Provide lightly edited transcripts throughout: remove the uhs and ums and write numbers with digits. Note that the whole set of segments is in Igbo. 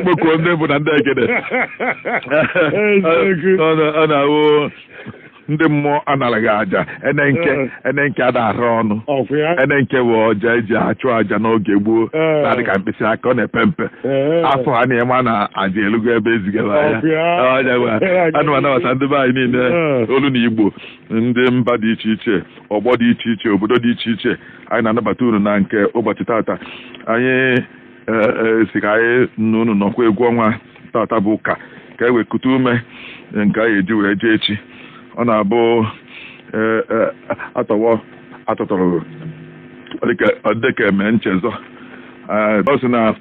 Kpokuo ndị mbụ na ndị egede. Eziokwu. Ọ na-awụ ndị mmụọ anaraghị aja ene nke ene nke ada arụ ọnụ. Ọkwa ya. Ene nke bụ ọja eji achụ aja n'oge gboo, na-adị ka mkpịsị aka, ọ na-epe mpe. Afọ ha na-eme na aja elugo ebe ezigara ya. Ọkwa ya. Ọja bụ ana m anabata ndị be anyị niile, olu na Igbo, ndị mba dị iche iche, ọgbọ dị iche iche, obodo dị iche iche. Anyị na-anabata unu na nke ụbọchị tata. Anyị si ka anyị na unu nọkwa egwu ọnwa tata bụ ụka, ka e wee kute ume nke anyị eji wee jee echi. Ọ na-abụ atọwọ atọtọrọ, ọ dịka eme nchezọ. Ọ sị na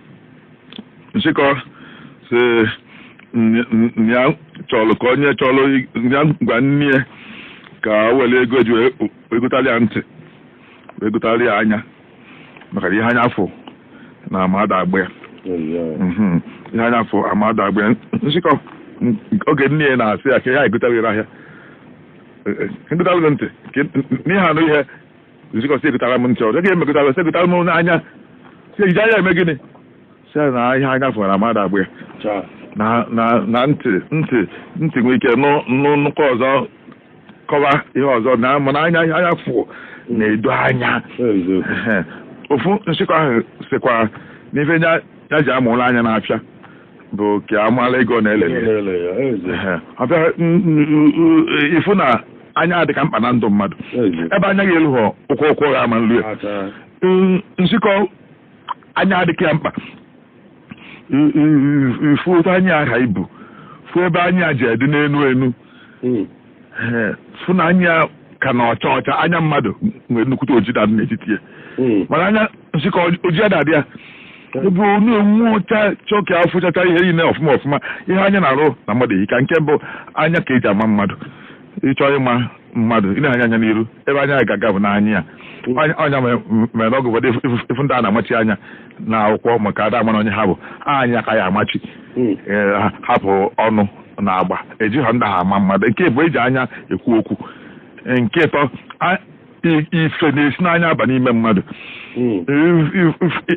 nchịkọ si ya chọrọ ka onye chọrọ ya gwa nne ya ka o were ego ji wee gotara ya ntị, wee gotara ya anya, maka na ihe anya fụ na amada agba ya. Ihe anya fụ amada agba ya. Nchịkọ oge nne ya na-asị ya ka ya egotara ya ahịa, egotara gị ntị n'ihe anụ ihe. Nchịkọ si egotara m ntị, ọzọ ga emegotara, sị egotara m n'anya, si ejiji anya eme gịnị? Si na ihe anya fụrụ amada agba ya, na na na ntị ntị ntị nwere ike nụ nụ nnukwu ọzọ kọwa ihe ọzọ, na mana anya, ihe anya fụ na-edo anya. Ofu nchịkọ ahụ sịkwa n'ife ya ji amụrụ anya na-apịa bụ ka a mara ego na-elele. Ọbịa ịfụ na anya dị ka mkpa na ndụ mmadụ. Ebe anya ga-elu họ ụkwụ, ụkwụ ya ama nlu ya. Nchịkọ anya adịghị ya mkpa. Ifu otu anya aha ibu, fụ ebe anya ji edị n'enu enu, fụ na anya ka na ọcha ọcha. Anya mmadụ nwere nnukwute oji na n'etiti ya, mana anya nchịkọ oji adadị ya bụ na-enwe ọcha chọọ ka afụchacha ihe niile ọfụma ọfụma. Ihe anya na-arụ na mmadụ ehika. Nke mbụ, anya ka eji ama mmadụ. Ịchọ ịma mmadụ, ị na-anya anya n'iru, ebe anya ga-aga bụ n'anya ya. Ọnya mere na oge ụfọdụ ifu ndị a na-amachi anya na akwụkwọ maka ada amara onye ha bụ, anya ka ya amachi. Hapụ ọnụ na agba eji ha ndị ha ama mmadụ. Nke bụ eji anya ekwu okwu. Nke ịtọ, ife na-esi n'anya aba n'ime mmadụ.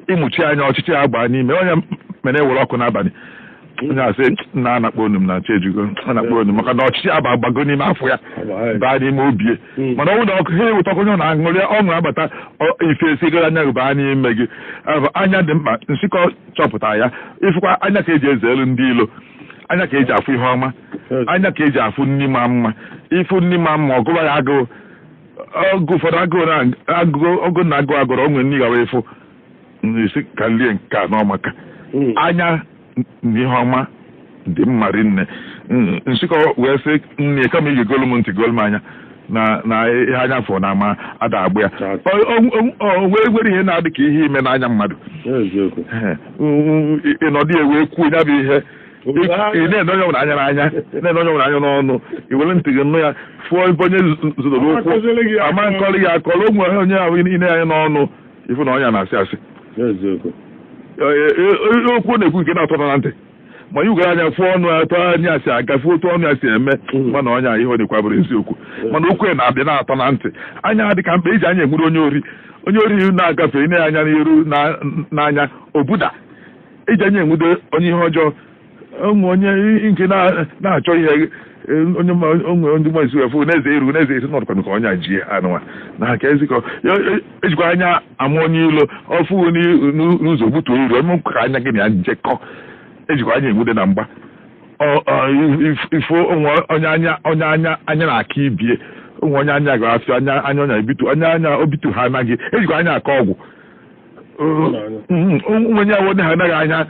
Ịmụchi anya, ọchịchị ya gbaa n'ime onye mere ewere ọkụ n'abalị, onye asị na anakpọ onu m na nche ejugo, anakpọ onu, maka na ọchịchị aba gbago n'ime afọ ya, baa n'ime obie. Mana ọ bụrụ na ọkụ ha eweta ọkụ, onye ọ na-aṅụrị ọṅụ abata, ife esigoro anya gị baa n'ime gị. Anya dị mkpa. Nsịkọ chọpụtara ya. Ịfụkwa anya ka eji eze elu ndị ilo, anya ka eji afụ ihe ọma, anya ka eji afụ nni ma mma. Ịfụ nni ma mma, ọgụba ya agụụ. Ọgụ ụfọdụ agụụ na agụụ ọgụ na agụụ agụrụ onwe nni gawa ịfụ isi ka nlie nke a n'ọmaka. Anya na ihe ọma dị mma rinne. Nsịkọ wee sị nne, kama ị ga-egolu m ntị, golu m anya, na na ihe anya fụ na ama ada agba ya. O wee nwere ihe na-adị ka ihe ime n'anya mmadụ. Ịnọdụ ya wee kwuo ya bụ ihe ị na-ene onye ọbụla anya n'anya, na-ene onye ọbụla anya n'ọnụ, i were ntị gị nụ ya, fụọ ebe onye zụdoro okwu, ama nkọrị ya akọrọ onwe onye ahụ ine anya n'ọnụ, ịfụ na ọnya na-asị asị okwu na-ekwu nke na-atọ na ntị. Ma ị gwara anya fụọ ọnụ atọ anya si aga, fụọ otu ọnụ ya si eme, mana ọnya ihe ọ na-ekwu bụrụ eziokwu, mana okwu ya na-abịa na-atọ na ntị. Anya dị ka mkpa. Eji anya enwere onye ori. Onye ori na-agafe ine anya n'iru n'anya obuda. Eji anya enwude onye ihe ọjọọ, ụmụ onye nke na-achọ ihe onye onwe ndị mmụọ esi efu na-eze iru na-eze esi nọdụkwanụ ka onye a ji anụnwa na ka ezikọ. Ejikwa anya ama onye ilo ọfụ n'ụzọ gbutuo iru eme ka anya gị na ya njekọ. Ejikwa anya enwude na mgba ifo onwe onye anya, onye anya anya na-aka ibie onwe onye anya ga-afịa anya anya ọnya ebitu anya anya obitu ha anaghị. Ejikwa anya akọ ọgwụ onye awụ ha anaghị anya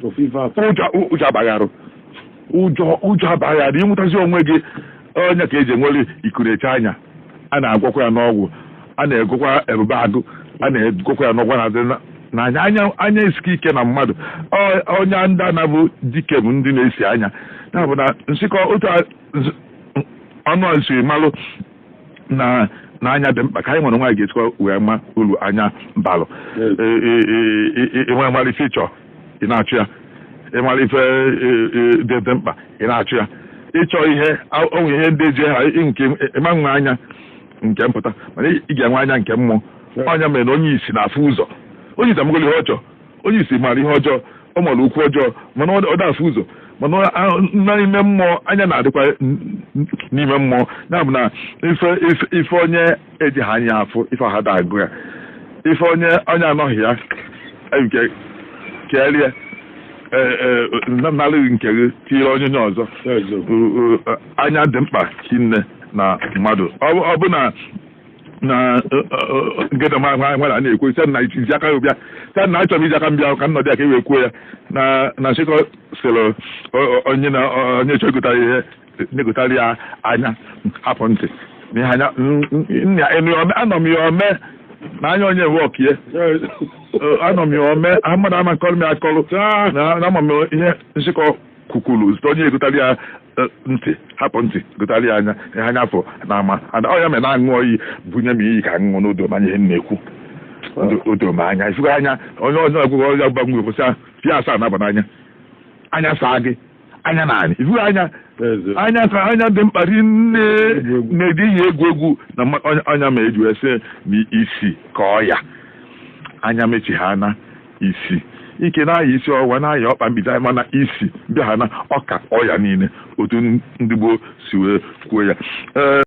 ụjọ, ụjọ abagharụ, ụjọ, ụjọ abagharụ ịnwụtazi onwe gị. Onye ka eji enwere ikureche anya, a na-agwọkwa ya n'ọgwụ, a na-egokwa ebube agụ, a na-egokwa ya n'ọgwụ na-adị n'anya anya. Anya esike ike na mmadụ. Onye ndị na-abụ dike bụ ndị na-esi anya ya bụ na nsịkọ otu ọnụ a siri malụ na na anya dị mkpa ka anyị nwere nwaanyị ga-esikwa wee ma uru anya balụ. Ịnwe mara ife ịchọ, ị na-achụ ya. Ịmara ife dị mkpa, ị na-achụ ya. Ịchọ ihe onwe ihe ndị eji ha nke ịma nwe anya nke mpụta, mana ị ga-enwe anya nke mmụọ. Ọnya mere na onye isi na-afụ ụzọ, onye isi amagolo ihe ọ chọọ, onye isi mara ihe ọjọọ. Ọ mara okwu ọjọọ, mana ọ da-afụ ụzọ, mana n'ime mmụọ anya na-adịkwa n'ime mmụọ. Ya bụ na ife onye ejighị anya afụ ife ha da agụ ya, ife onye anọghị ya nke kerie narịghị nke gị tinyere onye ọzọ. Anya dị mkpa hinne na mmadụ. Ọ bụ na nkịta nwara na-ekwu sị na iji aka bịa, sị na achọrọ m iji aka m bịa ka nnọdụ ya ka e wee kwuo ya na nchịkọ sịrị onye na onye chọrọ ịgụtara ihe negotara ya anya, hapụ ntị na ihe anya anọ m ya ome na anya onye nwe ọkie anọ m ya ome mmadụ ama nkọrọ m ya akọrọ na ama m ihe nchịkọ kwukwuru zụta onye egotara ya ntị, hapụ ntị, gotara ya anya, ihe anya afọ na ama ọ ya mere na-aṅụ iyi bunye m iyi ka ṅụọ n'odo m anya ihe m na-ekwu odo m anya ifugo anya onye ọzọ ekwughị ọzọ gbanwe kwụsị pịa asaa na-aba n'anya anya saa gị anya na anyị ifugo anya anya ka anya dị mkpa rinne na-edi iyi egwu egwu na ọnya ma eji wee sị na isi ka ọ ya anya mechi ha na isi ike na-aya isi ọwụwa na-aya ọkpa mbido, mana isi bịa ha na ọka ọya niile otu ndị gboo si wee kwuo ya. Ee.